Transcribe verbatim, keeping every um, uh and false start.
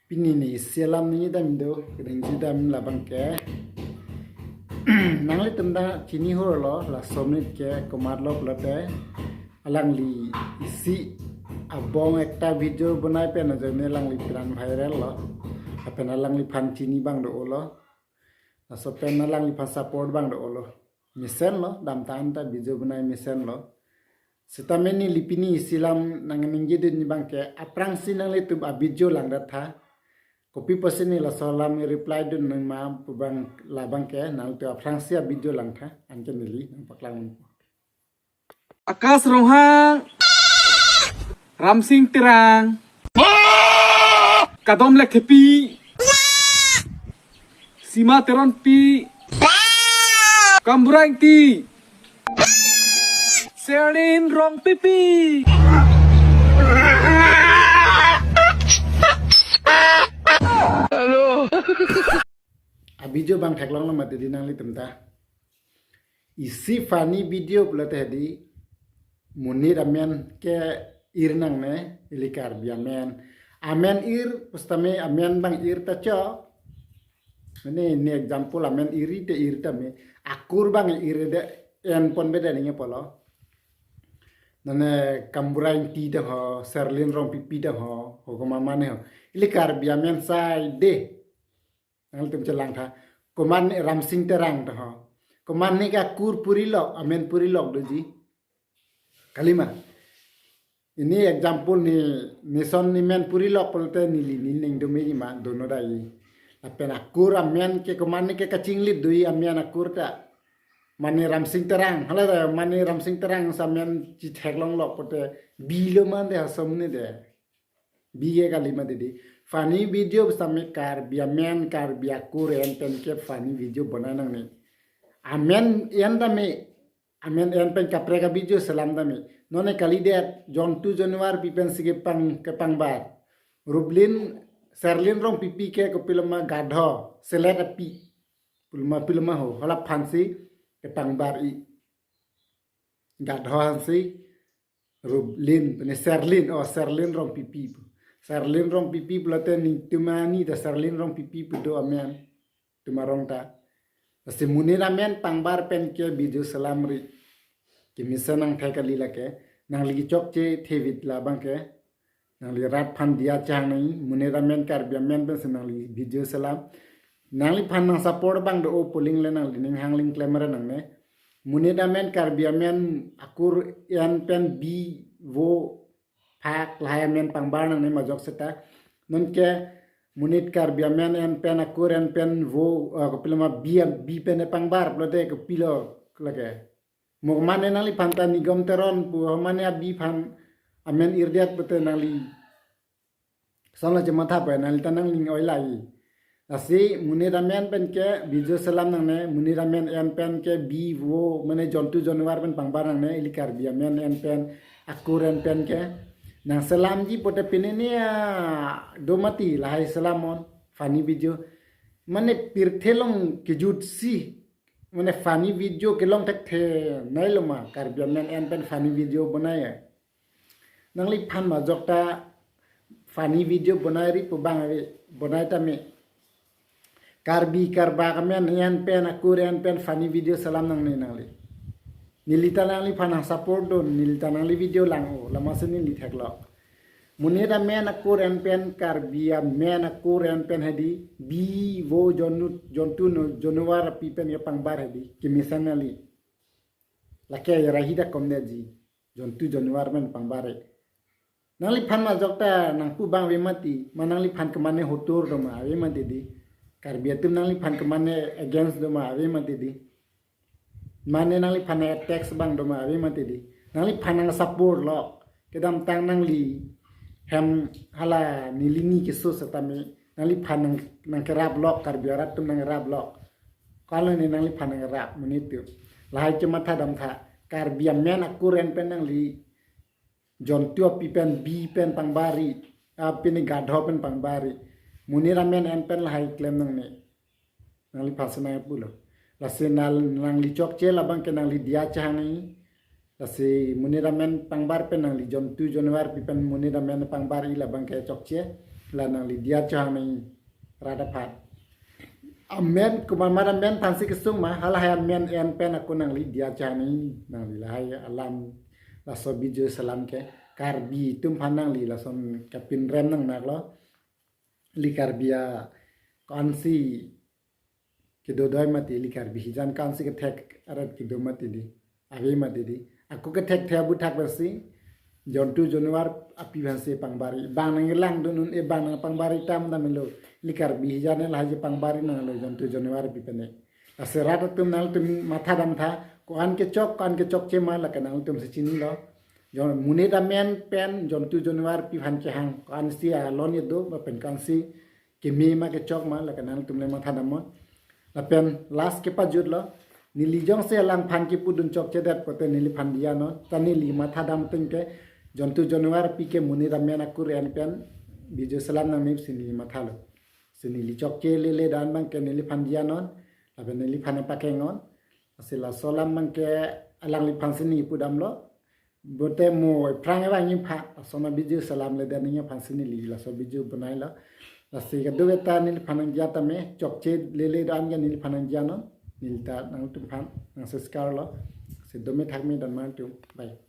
Pini ne isi alam ningje dam do, ningje dam labang ke. Nanglitum ta chini hor lo, laso amonit ke komatlo pulote alangli isi abong ekta video bonai pen ajoine alangli pran viral lo. Lapen alangliphan chini abang do-o lo. Laso pen alangliphan support abang do-o lo. Mesen lo, damtang ta video bonai mesen lo. Sitame neli pini isi alam nangningje dun abang ke, aphrangsi nanglitum a video langdet tha. Kopi pusi ne laso alam reply dun nang ma pu abang labang ke, nanglitum aphrangsi a video langtha, anke neli nangpaklang. Akash Ronghang, Ramsing Terang, Kadom Lekthepi, Sima Teronpi, Kamburai Ingti, Serlin Rongpipi. Hello. A video abang theklonglo mati di nanglitum ta. Isi funny video pulote hedi, monit amen ke-ir nangne, ili Karbi amen. Amen ir, pusitame amen abang ir ta chok. Mane, ne example amen iri te ir tame. Akur abang ir de en pon beda ninge polo. Nane Kamburai Ingti dang ho, Serlin Rongpipi dang ho, ho komat mane ho. Ili Karbi amen sai de. Nanglitum chelang tha. Komat ne Ramsing Terang ta ho. Komat ne ke akur puri lok, amen puri lok doji. Kalima. Ini example ne, nison ne men puri lok pulote neli nening do meji ma, dono dai. Lapen akur amen ke komat ne ke kachinglit doji amen akur ta. Mane Ramsing Terang, hala ta mane Ramsing Terang si amen chetheklong lok pulote bilo mane de asom ne de. Bi ke kali mati di. Funny video pusitame Karbi amen, Karbi akur en pen ke funny video bonai nangne. Amen en tame, amen en pen kaprek a video selam tame. Non ne kalidet, jontu januar pi pensi kepang, kepangbar. Ruplin, Serlin Rongpipi ke kopiloma gadho, selet api. Piloma, piloma ho, halaphansi kepangbar-i. Gadho aphansi Ruplin, pene Serlin, oh, Serlin Rongpipi pu. Serlin Rongpipi pulote netum arni ta Serlin Rongpipi pu do amen. Netum arong ta. Lasi monit amen pangbar pen ke video selamri. Kemesen nangthek kali lake. Nangli chokche thevit labang ke. Nangli rat aphan diya chang nai, monit amen Karbi amen pensi nangli video selam. Nangliphan nang support abang do-o pu aling le nangli ning hangling klemre nangne. Monit amen Karbi amen akur en pen bi vo phak lahai amen pangbar nangne majok seta. Non ke monit Karbi amen en pen akur en pen vo, eh, kopiloma bi, bi pen pangbar pulote kopilo lake. Mo mane nangliphan ta Nigom Teron pu, mane abi aphan amen irdet pute nangli. Sala chematha pai nangli ta nangli oi lai. Lasi monit amen pen ke video selam nangne, monit amen en pen ke bi vo, mane jontu januar pen pangbar nangne, ili Karbi amen en pen akur en pen ke. Nang selamji pute pini ne, ah, do mati lahai selam non, funny video. Mane pirthe along kejut si. Mane funny video kelong thekthe nai lo ma, Karbi amen en pen funny video bonai ya. Nangliphan majok ta funny video bonai ri pu abang ave, bonai tame. Karbi Karbak amen en pen akur en pen funny video selam nangne nangli. Neli ta nangliphan nang support do, neli ta nangli video lang-o, lama si neli theklok. Monit amen akur en pen Karbi amen akur en pen hedi, bi vo jonu, jontu no, januar api pen kepangbar hedi, kemesen nangli. Lake ya rahi da kom ne ji, jontu januar pen pangbar e. Nangliphan majok ta nangpu abang ave mati, ma nangliphan kemane hotur do ma ave mati di. Karbi atum nangliphan kemane against do ma ave mati di. Mane nangliphan attack abang do ma ave mati di. Nangliphan nang support lok. Kedamtang nangli hem hala neli ni keso setame nangliphan nang, nangkerap lok, Karbi arat atum nangkerap lok. Kalau ne nangliphan nangkerap monit atum. Lahai chematha dam tha. Karbi amen akur en pen nangli jontu api pen bi pen pangbar-i, api ne gadho pen pangbar-i. Monit amen en pen lahai klem nangne. Nangliphan si nangpulo. Lasi nal-, nangli chokche labang ke nangli diya chang nai. Lasi monit amen pangbar pen nangli jontu januar api pen monit amen pangbar-i labang ke chokche. la nangli diya chehang nangji rat aphan. Amen, komat mat amen aphansi kesung ma, halahai amen en pen ako nangli diya chehang nangji, nangli lahai alam, laso Bijoy Salam ke Karbi atum aphan nangli lason kapinrem nangnaklo. Ili Karbi a ko-ansi kedo doi mati, ili Karbi hijan ko-ansi kethek arat kedo mati di, ave mati di. Ako kethekthe aputhak pensi jontu januar api aphansi pangbari. Bang nangkelang dun un-e, bang nangpangbari tam damlo. Ili Karbi hijan lahai je pangbari nanglo jontu januar api pen. Lasi rat atum, nangtum mathadam tha, ko-an kechok, ko-an kechokche ma, lake nangtumsi chinilo. Jon, monit amen pen jontu januar api aphan kehang, ko-ansi alon kedo, lapen ko-ansi keme ma kechok ma, lake nangtum le mathadamnon. Lapen last kepajutlo, neli jongsi alangphan kepudun chokchedet pote neliphan diyanon, ta neli mathadam pen ke jontu januar api ke monit amen akur en pen Bijoy Salam nangmepsi neli mathalo. Si neli chokche lele dan abang ke neliphan diyanon, lapen neliphan pakengnon. Lasi laso alam abang ke alangliphansi neli pudamlo. Pote mo aphrang abang nipha, laso na Bijoy Salam ledet nangji aphansi neli laso video bonailo. Lasi kadokave ta neliphan nangdiya tame, chokche lele dan ke neliphan nangdiyanon, neli ta nangtumphan nangsekarlo. Si dome thakme dan ma nangtum. Bye.